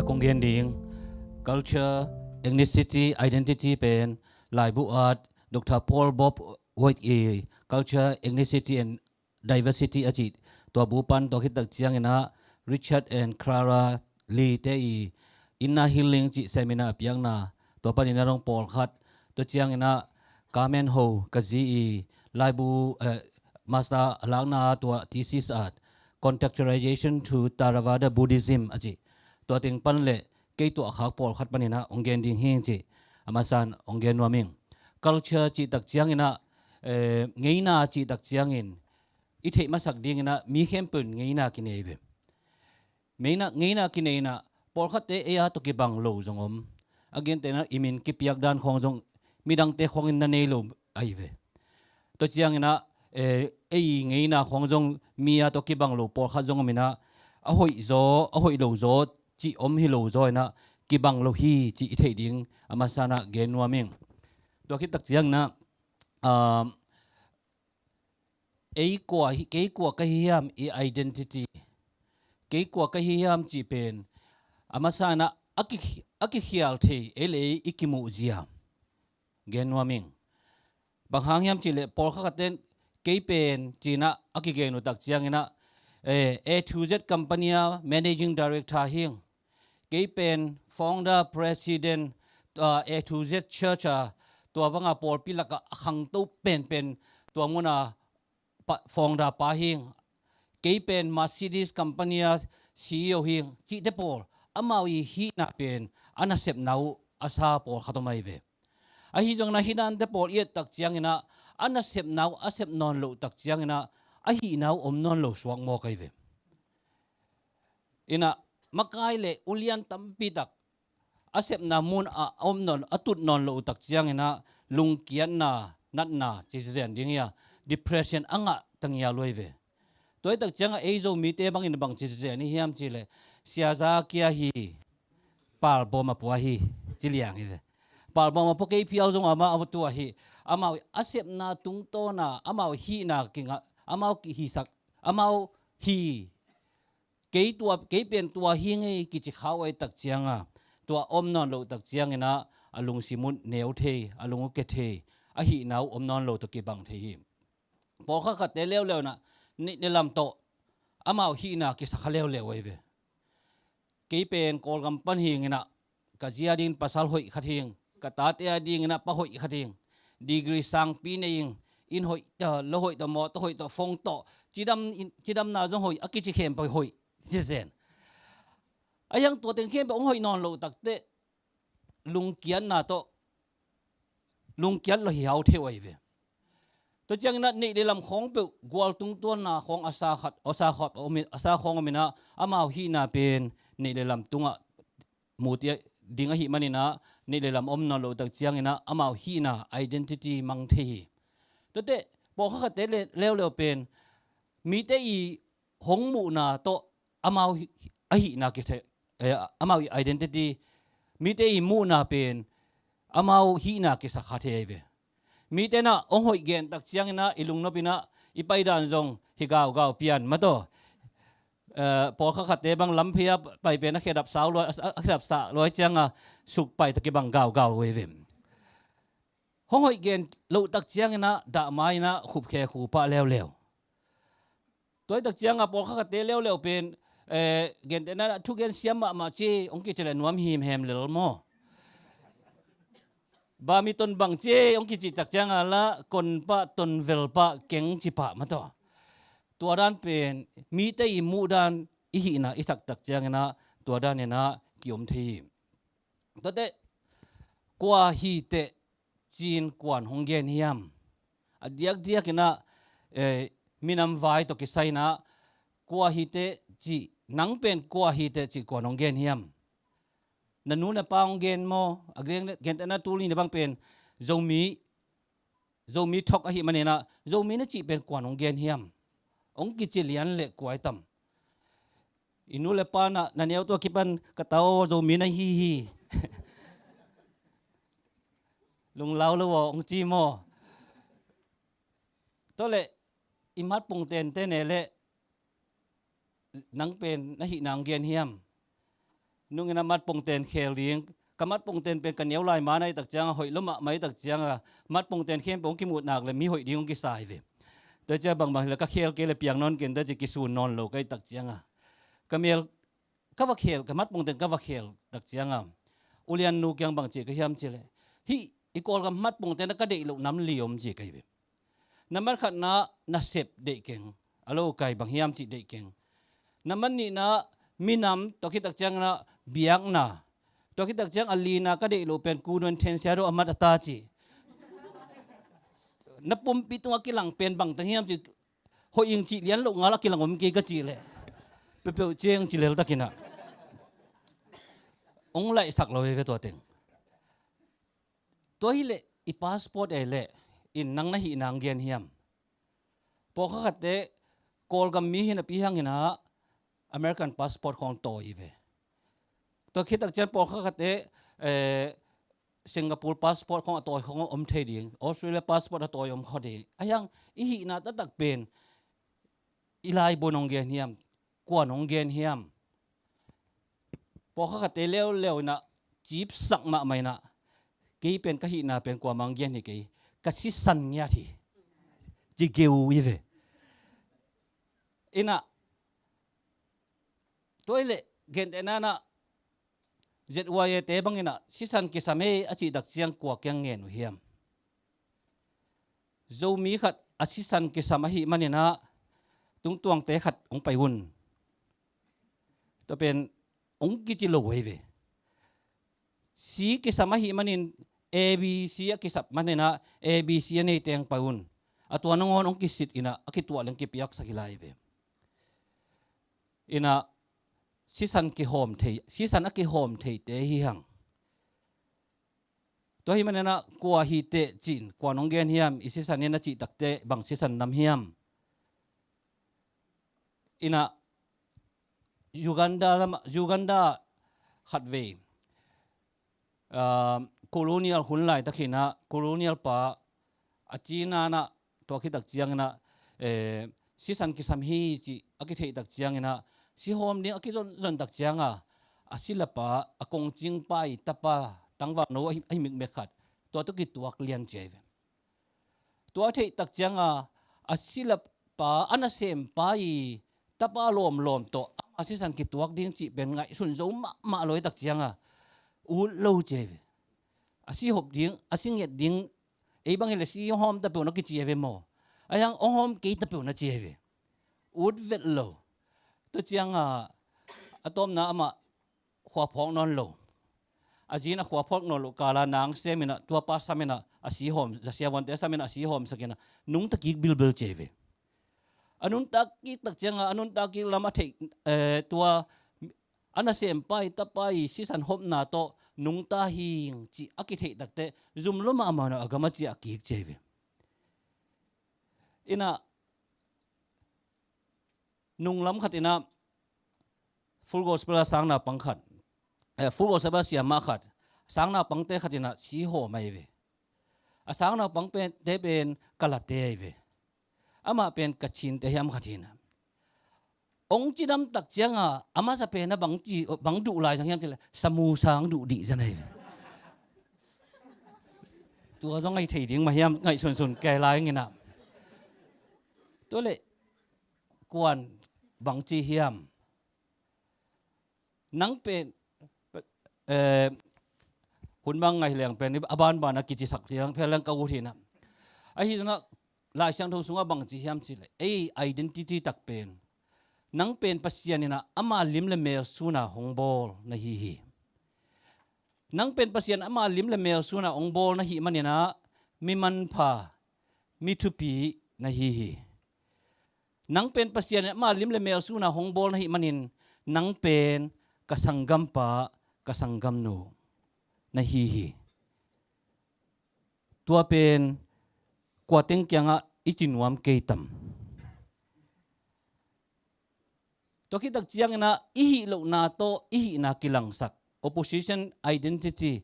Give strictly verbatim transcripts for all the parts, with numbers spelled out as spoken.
Kong gen ding, culture, ethnicity, identity pen laibu at Doctor Paul Bob White i Culture, Ethnicity and Diversity a cih tua bu pan, tua khit tak ciangin ah Richard and Clara Lee te i Inner Healing cih seminar a piakna, tua panin ah dong pawlkhat, tua ciangin ah Carmen Ho ka zi i laibu, eh, master a lakna tua thesis at Contextualization to Theravada Buddhism a cih tua teng pan le kei tuahkhak pawlkhat panin ah hong gen ding hi cih a masa in hong gen nuam ing. Culture cih tak ciangin ah, eh, ngeina cih tak ciangin i theih masak dingin ah mi khempeuh in ngeina kinei ve. Ngeina, ngeina kinei in ah pawlkhatte ei a tawh kibang lo zong om. A gentehna i min kipiak dan khawng zong midangte khawngin na nei lo ahi ve. Tua ciangin ah, eh, ei ngeina khawng zong mi a tawh kibang lo pawlkhat zong om in ah, a hoih zaw, a hoih lo zaw cih om hi lo zaw in ah kibang lo hi cih i theih ding a masa in ah gen nuam ing. Tua khit tak ciangin ah, ah, ei kua hi, kei kua ka hi hiam, i identity, kei kua ka hi hiam cih pen a masa in ah a ki, a kikhial thei ei le ei i kimuh zia gen nuam ing. Bang hang hiam cih leh pawlkhat khat ten kei pen ci in ah a kigen uh tak ciangin ah, eh, A to Z company a managing director hi ing. Kei pen founder, president, ah, A to Z church a, tua banga pawlpi lakah a khangto penpen tua muna pa, founder pa hi ing. Kei pen Mercedes company a C E O hi ing cihte pawl, amau i hihna pen a nasepna uh a sa pawlkhat om ahi ve. Ahi zongin ah hih dante pawl i et tak ciangin ah a nasepna uh a sep nawn loh tak ciangin ah a hihna uh om nawn lo suak mawk ahi ve. In ah makai le ulian tampi tak a sepna mun ah a om nawn, a tut nawn loh uh tak ciangin ah lungkiatna, natna ci zen ding hi a, depression a ngah tangial uh ahi ve. Tua hi tak ciangah ei Zomite bangin bang ci zen hi hiam cih leh, Sia Za Kia hi, Pal Bawm a pua hi, ci liang hi ve. Pal Bawm a pua kei phial zong amah a tua hi. Amau a sepna tungtawn a amau hihna kingah, amau kihisak, amau hi, kei tua, kei pen tua hi ngei kici khau ahi tak cianga, tua om nawn loh tak ciangin ah a lungsim uh neu thei, a lung uh ke thei, a hihna uh om nawn lo tawh kibang thei hi. Pawlkhat khatte leuleu in ah neih le lam tawh amau hihna kisa kha leuleu ahi ve. Kei pen Kawlgam pan hi ing in ah ka zi a dingin pasal hoih khat hi ing, ka tate a dingin ah pa hoih khat hi ing, degree sangpi nei ing, inn hoih tawh, lo hoih tawh, mawtaw hoih tawh, phone tawh, cidam in, cidamna zong hoih, a kici khempeuh hoih ci zen. A hiang tua teng khempeuh hong hoih nawn loh tak teh lungkiatna tawh lungkiat lo hi hau thei uh ahi ve. Tua ciangin ah neih le lam khawng peuh gual tungtuanna khawng a sa khat, a sa khat om in, a sa khawng om in ah amau hihna pen neih le lam tungah mu ding ahih manin ah neih le lam om nawn loh tak ciangin ah amau hihna identity mang thei hi. Tuate pawlkhat khatte le, leuleu pen mite i hong muhna tawh amau hi, a hihna kisa, eh, amau i identity, mite i muhna pen amau hihna kisa kha thei ahi ve. Mite in ah hong hoih gen tak ciangin ah i lungnop in ah i paidan zong hi gaugau pian mataw. Eh, pawlkhat khatte bang lamphei a pai pen a khedap sau luai, a khedap sa luai cianga suk pai tawh kibang gaugau uh ahi ve. Hong hoih gen loh tak ciangin ah dahma in ah khupkhe khupah leuleu. Tua hi tak cianga pawlkhat khatte leuleu pen, eh, gentehna thugen siam mahmah ci hong kici le nuam himhem lel maw? Badminton bang ci hong kici tak cianga la kon pah, ton vel pah, keng ci pah mataw. Tua dan pen mite i muh dan i hihna i sak tak ciangin ah tua dan in ah kiom thei hi. Tuate kua hi teh ci-in kuan hong gen hiam? A diakdiak in ah, eh, minam vai tawh kisai in ah kua hi teh ci, nang pen kua hi teh ci kuan hong gen hiam? Na nu na pa hong gen maw? A gen, gentehna tuni na bang pen Zomi, Zomi thok ahih manin ah Zomi na cih pen kuan hong gen hiam? Hong kici lian le kua i tam? I nu le pa na, na neu tua kipan ka ta aw Zomi na hi hi. Lunglau lo aw hong ci maw? Tua le i matpung tente ne le nang pen na hihna hong gen hiam? Nungin a matpongten khel ding, ka matpongten pen ka neu lai man ahih tak cianga hoih lua mahmah ahih tak cianga matpongten khempeuh hong kimuh nak le mi hoih ding hong kisa hi ve. Tua ciang bangbang hi le ka khel kei le piang nawn ken tua ci kisun nawn lo ka hih tak cianga ka mel ka va khel, ka matpongten ka va khel tak cianga ulian nu kiang bang ci ka hiam ci le, hih i Kawlgam matpongten a ka deih loh nam li om ci ka hi ve. Na man khatna nasep deih keng, a lo kai bang hiam cih deih keng. Na man nihna minam, tua khit tak ciangin a biakna, tua khit tak ciang a lina ka deih loh pen kuduan thensia do a mat a ta cih. Na pumpi tungah kilang pen bangteng hiam cih, hoih ing cih lian loh ngal a kilang om kei ka cih leh peuhpeuh ciang ci leltakin a hong laihsak lo hi ve tua teng. Tua hileh i passport ei leh in nang na hih nang gen hiam? Pawlkhat khatte Kawlgam mi hi napi hangin a American passport khawng tawi hi ve. Tua khit tak ciang pawlkhat khatte, eh, Singapore passport khawng a tawi khawng om thei ding, Australia passport a tawi om kho ding. A hiang i hihna taktak pen i laibu nong gen hiam? Kua nong gen hiam? Pawlkhat khatte leuleu in a cipsak mahmah in a kei pen ka hihna pen kuamah hong gen hi kei, ka sisan ngiat hi ci geu hi ve. In a tua hileh gentehna in a Z Y A te bangin a sisan kisam ei a cih tak ciang kua kiang ngen uh hiam? Zomi khat a sisan kisam ahih manin a tungtuangte khat hong pai un. Tua pen hong kici lo hi ve. Si kisam ahih manin A B C a kisam manin a A B C a neite hong pai un. A tua nangawn hong kisit in a a kituah leng kipiaksak hi lai hi ve. In a sisan kihawm thei, sisan a kihawm theite hi hang. Tua hi manin a kua hi teh cin, kua nong gen hiam, i sisan in a cih takte bang sisan nam hiam? In a Uganda lam, Uganda khatvei, ah, colonial hun laitak hi in a colonial pa a cina in a tua khit tak ciangin a, eh, sisan kisam hi cih a kitheih tak ciangin a sihawm ding a kizonzon tak cianga a silapa, a kongcingpa i tapa, tangvalno ahi, ahi mikmek khat tua tawh kituak lian ci hi ve. Tua a theih tak cianga a silapa, a nasempa i tapa lawmlawm tawh ama sisan kituak ding cih pen ngaihsun zo mahmah lo hi tak cianga ut lo ci hi ve. A si hop ding, a si nget ding, ei bang hileh si hong hawm ta peuh na kici hi ve maw? A hiang hong hawm kei ta peuh na ci hi ve. Ut vet lo. Tua cianga a tawpna amah khua phawk nawn lo. A zin a khua phawk nawn loh kala nang sem in a tua pa sam in a a si hawm, zasiavuante sam in a a si hawmsak in a nungta kik bilbil ci hi ve. A nungta kik tak cianga a nungta kik lam a theih, eh, tua a nasempa i tapa i sisan hopna tawh nungta hing cih a kitheih takte zum lua mahmah in a a gam a ciah kik ci hi ve. In a nunglam khat in a Full Gospel a sang naupang khat, eh, Full Gospel a siamah khat, sang naupangte khat in a si hawm ahi ve. A sang naupangte pen Kalate ahi ve. Amah pen Kachinte hiam khat hi in a, hong cidam tak cianga a masa pen a bang ci, bang duh lai zang hiam cih leh samusa hong duh dih zan ahi ve. Tua zong ahi thei ding mah hiam ngaihsunsun kei lai ing in a. Tua leh kuan bang ci hiam? Nang pen, eh, hun bang ngai leng pen a banban a kicisak liang pia leng ka ut hi in a. Ahi zongin a Lai Siangtho sungah bang ci hiam cih leh ei identity tak pen nang pen Pasian in a ama lim le mel suna hong bawl na hi hi. Nang pen Pasian ama lim le mel suna hong bawl na hih manin a mi manpha, mi thupi na hi hi. Nang pen Pasian in ama lim le mel suna hong bawl na hih manin nang pen ka sanggampa, ka sanggamnu na hi hi. Tua pen kua teng kiangah i ci nuam kei tam? Tua khit tak ciangin a i hih lohna tawh i hihna kilangsak, opposition identity,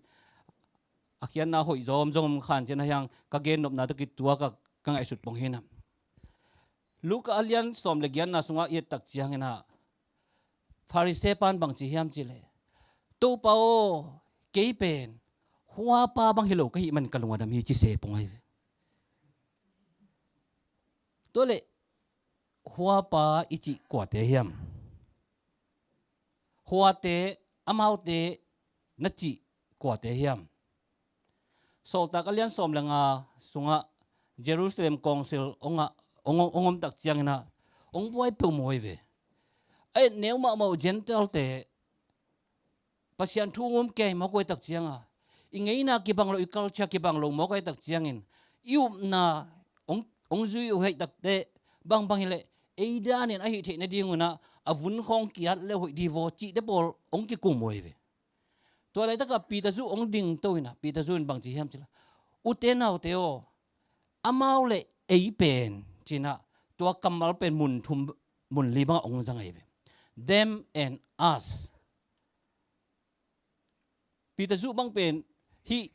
a khiatna hoih zawmzawm khan cian a hiang ka gennopna tawh kituak a ka ngaihsut pong hi in a. Luka a lian sawm le giatna sungah i et tak ciangin a Pharisee pan bang ci hiam cih leh Topa aw, kei pen huapa bang hi lo ka hih man ka lung a dam hi ci se pong ahi ve. Tua leh huapa i cih kuate hiam? Huate, amaute na cih kuate hiam? Sawltak a lian sawm le nga sungah Jerusalem Council hong a, hong, hong om tak ciangin ah hong buai peuhmawh hi ve. A et neu mahmah uh Gentile-te, Pasian thu hong um kei mawk uh ahi tak cianga, i ngeina kibang lo, i culture kibang lo mawk ahi tak ciangin, i upna hong, hong zui uh ahi tak teh, bangbang hileh ei danin a hih theih nadingun ah a vun khawng kiat le hoih dih vaw cihte pawl hong kikum uh ahi ve. Tua laitakah Peter zuh hong dingto in ah, Peter zuh in bang ci hiam cih leh, ute naute aw, amau le ei pen ci-in ah, tua kammal pen mun thum, mun li bangah hong zang ahi ve. Them and us. Peter zuh bang pen hih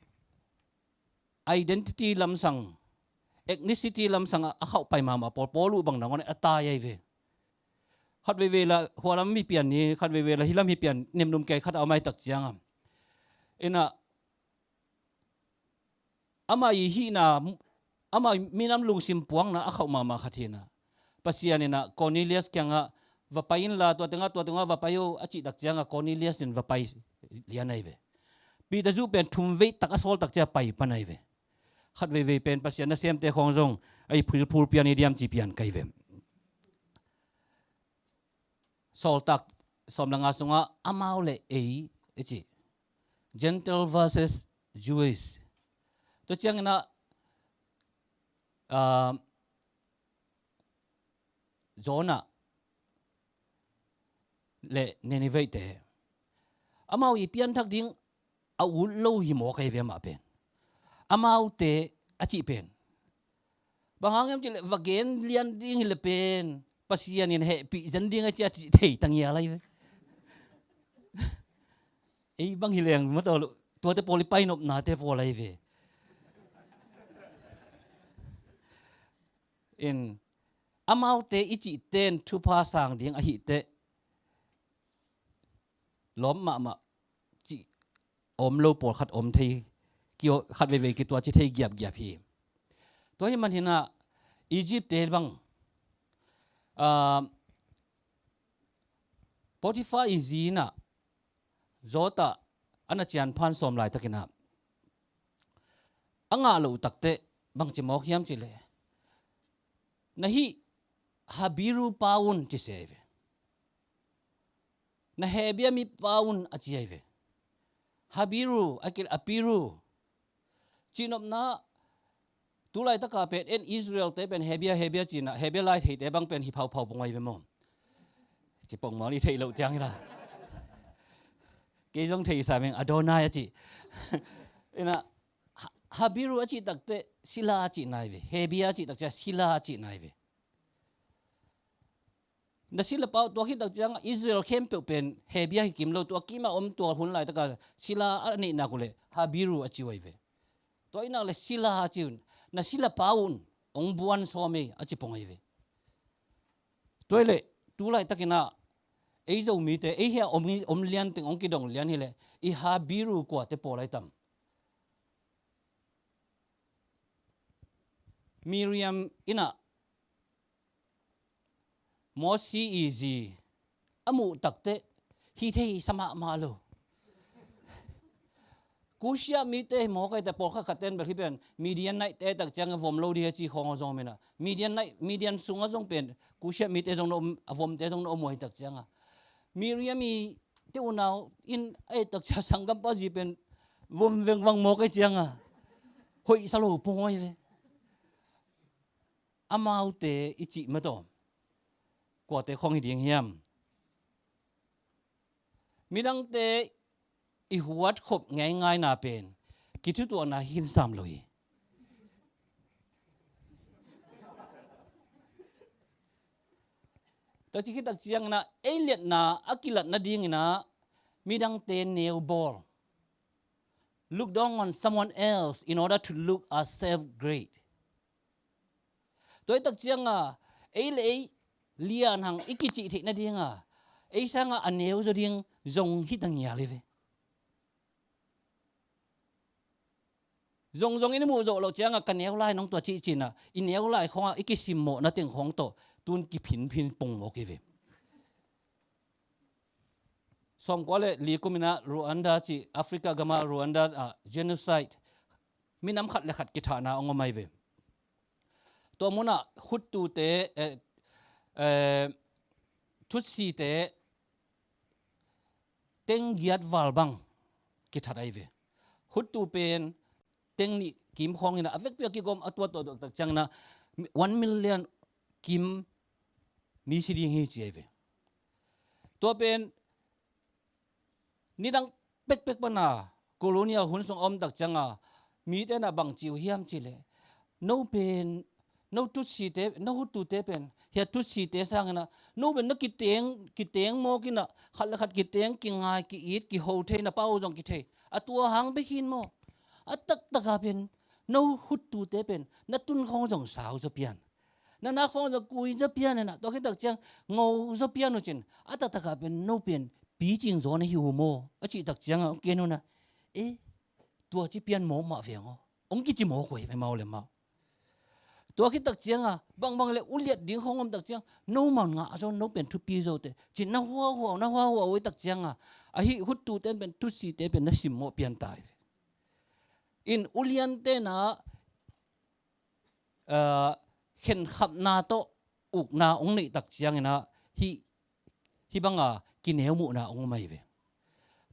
identity lamsang, ethnicity lamsang a, a khauhpai mahmah pawl, Paul uh bang nangawn a tai ahi ve. Khat veivei la hua lam hi pian ni, khat veivei la hih lam hi pian, nemnum kei khat a om ahi tak cianga, in ah, amah i hihna, amah minam lungsim puakna a khauh mahmah khat hi-in ah, Pasian in ah Cornelius kiangah va pai inla, tua tengah, tua tengah va pai o a cih tak ciangah Cornelius in va pai lian ahi ve. Peter zuh pen thumvei tak a sawl tak ciah pai pan ahi ve. Khat veivei pen Pasian nasemte khawng zong a i phulphul pian i diam ci pian ka hi ve. Sawltak sawm le nga sungah amau le ei i ci. Gentile versus Jewish. Tua ciangin ah, ah, Jonah le Nineveh-te, amau i pianthak ding a ut lo hi mawk ahi ve amah pen. Amaute a cih pen bang hang hiam cih leh, va gen lian ding hi leh pen Pasian in hehpih zen ding a ci a cih thei ta ngial ahi ve. Ei bang hi leng maw, tua, tuate pawl i painopnate pawl ahi ve. In, amaute i cihte in thupha sang ding ahih teh, lawp mahmah cih a om lo pawlkhat om thei, ki-, khat veivei kituat ci thei giapgiap hi. Tua ahih manin ah Egypt-te bang, ah, Potiphar i zi in ah, zawt ah a na cian phan sawm laitakin ah, a ngah loh tak teh bang ci mawk hiam cih leh, na hih Habiru pa un ci se ahi ve. Na Hebia mipa un a ci ahi ve. Habiru, a kileh Apiru. Cihnopna, tu laitaka pen en Israel-te pen Hebia, Hebia ci-in ah, Hebia lai theite bang pen hi phauphau pong ahi ve maw. Ci pong maw, i theih loh ciangin ah. Kei zong thei sa meng, Adonai a ci. In ah, Ha-, Habiru a cih tak teh sila a cihna ahi ve. Hebia a cih tak ciang sila a cihna ahi ve. Na silapa uh, tua khit tak ciang Israel khempeuh pen Hebia hi kim lo, tua kim a om tua hun laitaka sila a neihnak uh leh Habiru a ci uh ahi ve. Tua ahih nak leh sila a ci un, na silapa un hong buan sawm ei a ci pong ahi ve. Tua hi leh tu laitakin ah ei Zomite, ei hia om, om lian teng hong kidong lian hi leh, i Habiru kuate pawl ahi tam? Miriam in ah Mosi i zi a muh tak teh hi thei sa mahmah lo. Kusia mite hi mawk ahi teh, pawlkhat khatte in bel hih pen Midianite-te tak ciang a vom lo ding hi ci khawng a zong om in ah, Midianite, Midian sungah zong pen Kusia mite zong na om, a vomte zong na om uh ahi tak ciang a, Miriam i te unau in a et tak ciang a sanggampa zi pen vom vengvang mawk ahi ciang a, hoih sa lo pong ahi ve. Amaute i cih mah tawh kuate khawng hi ding hiam? Midangte i huat khop ngeingaina pen kithutuahna hi sam lo hi. Tua ci khit tak ciangin ah ei liatna a kilat nadingin ah midangte neu bawl. Look down on someone else in order to look ourselves great. Tua hi tak ciang a, ei le ei lian hang i kicih theih nading a, ei sang a a neu zaw ding zong hi ta ngial hi ve. Zongzong in i muh zawh loh ciangah ka neu lai nong tua cih cinah i neu lai khawngah i kisimmawhna teng khawng tawh tun kiphinphin pong mawk hi ve. Sawmkua le li kuminah Rwanda cih Africa gama Rwanda ah genocide minam khat le khat kithahna hong om ahi ve. Tua munah Huttute, eh, eh, Tutsite teng giat val bang kithat ahi ve. Huttu pen teng nih kim khawngin a vekpi a kigawm a tua tawh tak ciangin a one million kim mi si ding hi ci ahi ve. Tua pen nidang pekpek pana colonial hun sung a om tak cianga mite na bang ci uh hiam ci le, no pen, no Tutsite, no Huttute pen, hia Tutsite sangina no pen na kiteng, kiteng mawkina khat le khat kiteng, kingai, ki-it, kiho thei, na pau zong kithei. A tua hang bek hin maw? A taktaka pen no Huttute pen na tun khawng zong sau zaw pian, na nak khawng zong kui zaw pian ena, tua khit tak ciang ngo zaw pian uh cin, a taktaka pen no pen picing zaw na hi uh maw? A cih tak cianga ong ken una, e, tua ci pian mawk mah veng aw, ong kici mawk uh hi ve mau le mau. Tua khit tak cianga bangbang le uliat ding khawng om tak ciang no man ngah zaw, no pen thupi zaw te cin na huahuau, na huahuau uh tak cianga ahi Huttuten pen Tutsite pen na simmawh pian ta hi ve. In ulian tena, ah, khenkhapna tawh ukna ong neih tak ciangina hih, hih banga kineu muhna ong om ahi ve.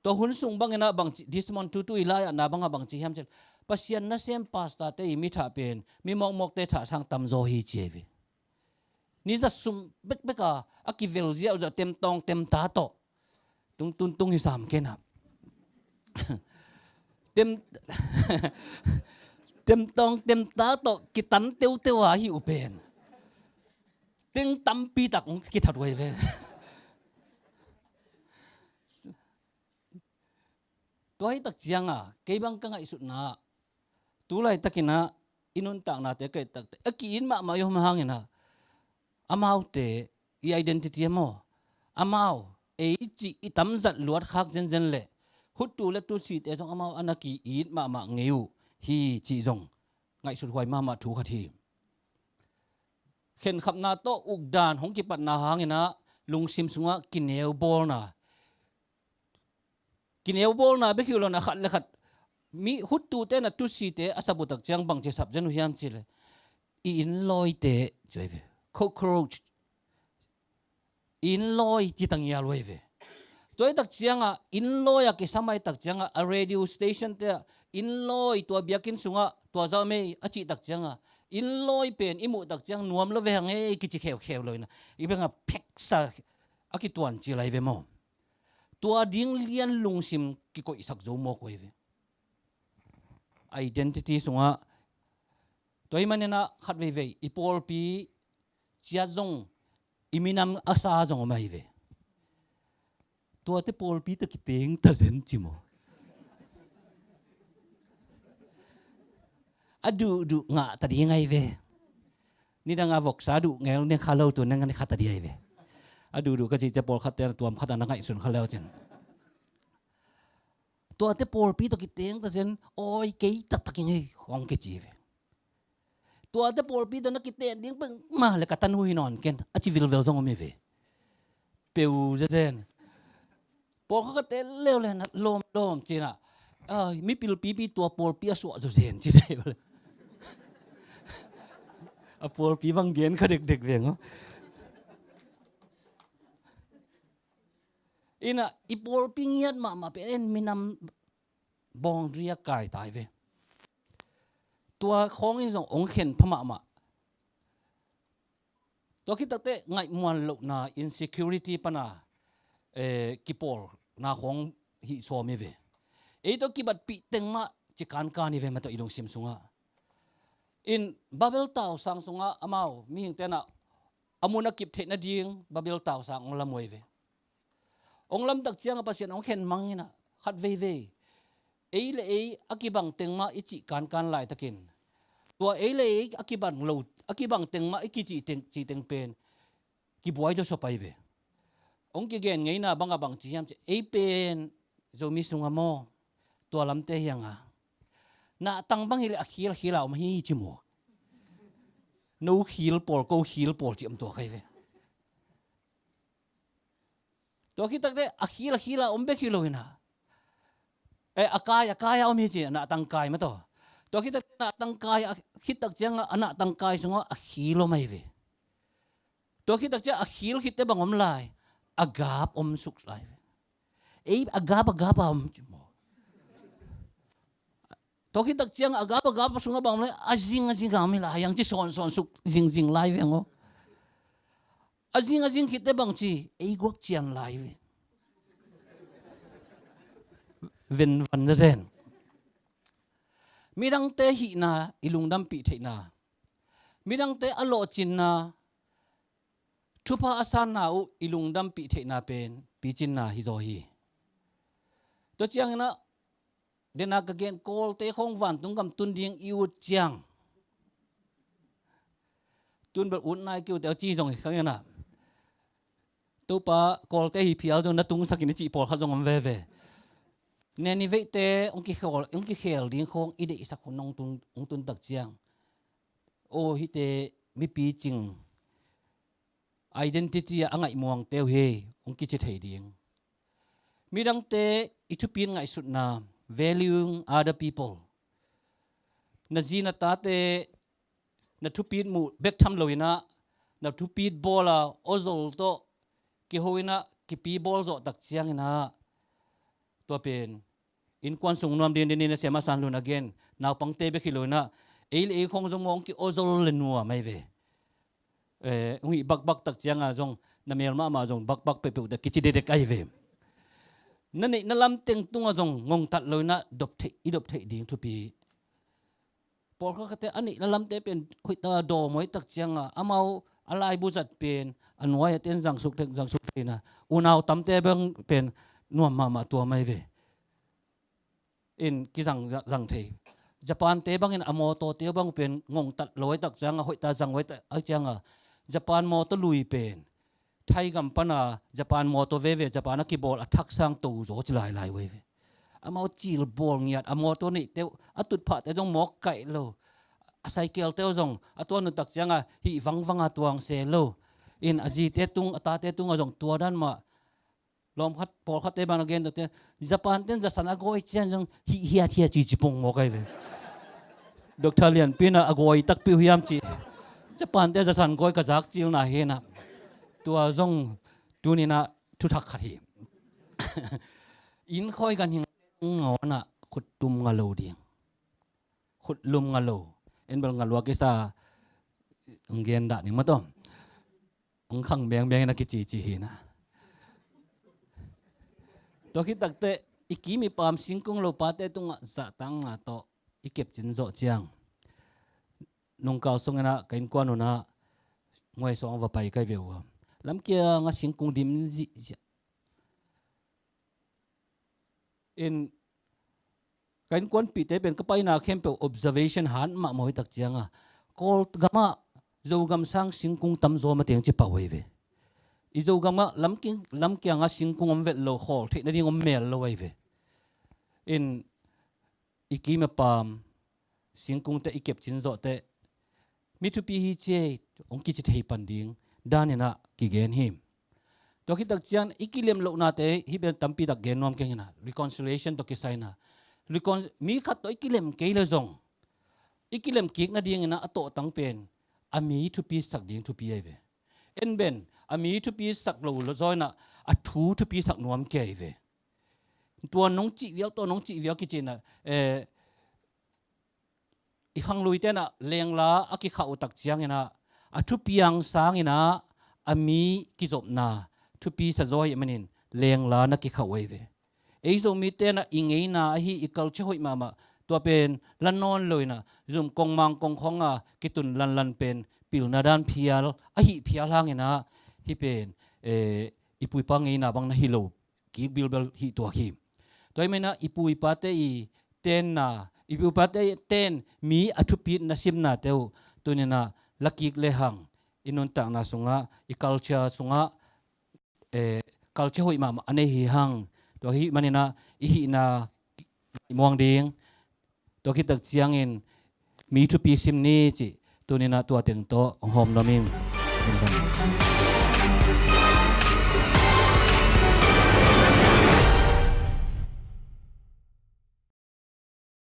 Tua hun sung bangina bangci, Desmond Tutu i lai-ah na banga bangci hiam cin, Pasian nasem pastorte i mi thah pen mi mawkmawkte thah sang tamzaw hi ci ahi ve. Ni zat sum bekbeka a kivel ziauziau temtawng temta tawh tung tuntung hi sam kena. Tem, temtawng temta tawh kitan teuteu a hi uh pen teng tampi tak ong kithat uh ahi ve. Tua hi tak cianga kei bang ka ngaihsutna, tu laitakinah i nuntaknate ka et takte a ki-it mahmah i om hangina amaute i identity a maw, amau ei cih i tamzat luat khak zenzen le Huttu le Tutsite zong amau a na ki-it mahmah ngei uh hi cih zong ngaihsut huai mahmah thu khat hi. Khenkhapna tawh ukdan hong kipatna hangina lungsim sungah kineu bawlna, kineu bawlna bek hi uh lo na khat le khat mi Huttute na Tutsite a sap uh tak ciang bangci sap zen uh hiam ci le, i inn lawite ci ahi ve. Cockroach. Inn lawi ci tangial uh ahi ve. Tua hi tak cianga inn lawi a kisam ahi tak cianga a radio station te ah inn lawi, tua biakinn sungah tua zah mei a cih tak cianga inn lawi pen i muh tak ciang nuam lo ve hang ei kici kheukheu lo ina i bengah pheksa a kituan cil ahi ve maw? Tua ding lian lungsim kikoihsak zo mawk uh ahi ve. Identity sungah tua hi maninah khat veivei i pawlpi ciat zong i minam a sa zong om ahi ve. Tuate pawlpi ta kiteng ta zen ci maw? A duhduh ngah ta ding ahi ve. Nidanga voksa duh ngel ne kha lo tu neng ne kha ta ding ahi ve. A duhduh ka cih cia pawlkhatte na tuam khat a na ngaihsun kha leu cin. Tuate pawlpi tawh kiteng ta zen awi kei taktak ing ei hong kici ve. Tuate pawlpi tawh na kiteng ding peng mah le ka tanu hi nawn ken a ci vilvel zong om hi ve. Peu zezen. Pawlkhat ka tel leu le na lawmlawm cinah, a, mipil pipi tua pawlpi a suah zo zen ci zei le a pawlpi bang gen kha dekdek veng aw. Ina i pawlpi ngiat mahmah pen en minam boundary a kai tai ve. Tua khawngin zong ong khen pha mahmah. Tua khit takte ngaihmuan lohna insecurity pana, eh, kipawlna khawng hih sawm hi ve. Ei tawh kibatpih teng mah ci kankan hi ve mah tawh i lungsim sungah. In Babel tausang sungah amau mihing tenah a mun a kip theih nading Babel tausang ong lam uh ahi ve. Ong lamtak cianga Pasian ong khen mang inah khat veivei ei le ei a kibang teng mah i cih kankan laitakin tua ei le ei a kibang lo, a kibang teng mah i kicih teng, cih teng pen kibuai dawsop ahi ve. Ong kigen ngeina banga bang ci hiam ci ei pen Zomi sunga maw tua lamte hianga Nahtang bang hi leh a khil a khil a om hi ci maw. No khil pawl, ko khil pawl ci om tua kha hi ve. Tua khit tak teh a khil a khil a om bek hi lo in a, eh, a kai a kai a om hi ci, nahtang kai mah tawh. Tua khit tak teh nahtang kai a khit tak ciang a, nahtang kai sungah a khil om ahi ve. Tua khit tak ciang a khil khit teh bang om lai, a gap om suk lai ve. Ei, a gap a gap a om ci maw. Tua khit tak ciang a gap a gap sungah bang om lai, a zing a zing a om hi lai, a yang ci sawn sawn suk zing zing lai ve ngawh. A zing a zing khit teh bang ci, ei guak cian lai ve. Ven van zazen. Midangte hihna i lungdampih theihna, midangte a lawhcinna, thupha a sanna uh i lungdampih theihna pen picinna hi zaw hi. Tua ciangin ah, dena ka gen Kawlte khawng vantung gam tun ding i ut ciang, tun bel ut nai kei uh teh ci zong hi kha ngen ah. Topa, Kawlte hi phial zong na tungsak in i cih pawlkhat zong om veve. Ninevehte hong kikhel, hong kikhel ding khawng i deihsak hun hong tun, hong tun tak ciang, aw, hihte mipi cing, identity a ngaihmuangte uh hi, hong kici thei ding. Midangte i thupit ngaihsutna, valuing other people. Na zi na tate na thupit muh bek tham lo in ah, na thupit bawl a aw zol tawh kiho in ah kipi bawl zawh tak ciangin ah, tua pen innkuan sung nuam dindin in a siama San Lun a gen, naupangte bek hi lo in ah, ei le ei khawng zong maw hong ki aw zol le nuam ahi ve. Eh, hong hih bakbak tak ciang a zong, na mel mahmah zong bakbak peuhpeuh teh kici dekdek ahi ve. Na neihna lam teng tungah zong ngongtat lo in ah dop theih, i dop theih ding thupi. Pawlkhat khatte a neihna lamte pen hoih ta dawm hoih tak ciang a, amau a laibu zat pen a nuai a ten zangsuk thei, zangsuk thei in ah, unau tamte bang pen nuam mahmah tuam ahi ve. In kizang, zang thei. Japante bangin a mawtawte bang pen ngongtat lo hoih tak ciang a, hoih ta zang hoih tak ciang a, Japan mawtaw lui pen Thai gam pana Japan mawtaw veve, Japan a kibawl a thak sang to zaw ci lailai uh ahi ve. Amau cil bawl ngiat, a mawtaw neihte uh a tutphahte zong mawk kaih lo. A cycle-te uh zong a tuan uh tak ciang a hih vangvang a tuang se lo. In a zite tung, a tate tung a zong tua dan mah. Lawmkhat, pawlkhatte bang a gen tua te, Japan ten zasan a gawi ciang zong hih hiat hiat ci ci pong mawk ahi ve. Doctor Lianpi in a gawi takpi uh hiam ci. Japan ten zasan gawi ka zak cil na hi na. Tua zong tuni in a thuthak khat hi. Inn khawi ganhing ngawn ah khuttum nga lo ding. Khutlum nga lo. En bel nga lua kisa, ang gen dah ning mataw. Ang khang biang biang in a kicici hi na. Tua khit tak teh i kim i pam singkung lo pate tungah zahtangna tawh i kepcin zawh ciang, nungkal sung in a ka innkuan un a Nguai sawng va pai kai ve uh a, lamkiang a singkung dim zihziah. In ka innkuanpihte pen ka paina khempeuh observation hat mahmah hoih tak ciang a, Kawl gamah Zogam sang singkung tamzaw mateng ci pah uh ahi ve. I Zogam ah lamkiang, lamkiang a singkung om vet lo, khawl theih nading om mel lo ahi ve. In i kim a pam singkungte i kepcin zawh teh mi thupi hi ci ei, hong kici thei pan ding dan in a kigen hi. Tua khit tak ciang i kilem lohnate hih pen tampi tak gen nuam keng in a, reconciliation tawh kisai in a, recon-, mi khat tawh i kilem kei le zong i kilem kik nading in a, a tawhtang pen a mi thupi sak ding thupi ahi ve. En ben a mi thupi sak lo zaw in a, a thu thupi sak nuam kei ahi ve. Tua nong cih viau, tua nong cih viau kici in a, eh, i khangluite in a lengla a kikhah uh tak ciang in a, a thupiang sang in a, a mi kizopna thupi sa zaw ahih manin lengla na kikhah uh ahi ve. Ei Zomite in a i ngeina ahi, i culture hoih mahmah, tua pen la nawn lo in a, zum kongmang kongkhawng a kitun lanlan pen pilna dan phial ahih phial hang in a, hih pen, eh, i pu i pa ngeina bang na hi lo kik bilbel hi tuak hi. Tua ahih manin a i pu i pate i tenna, i pu i pate i ten mi a thupit na simnate uh tuni in a la kik le hang, i nuntakna sungah, i culture sungah, eh, culture hoih mahmah a nei hi hang. Tua ahih manin a i hihna muang ding, Tua khit tak ciangin mi thupi sim ni cih tuni-in ah tua teng tawh hong hawm nuam ing.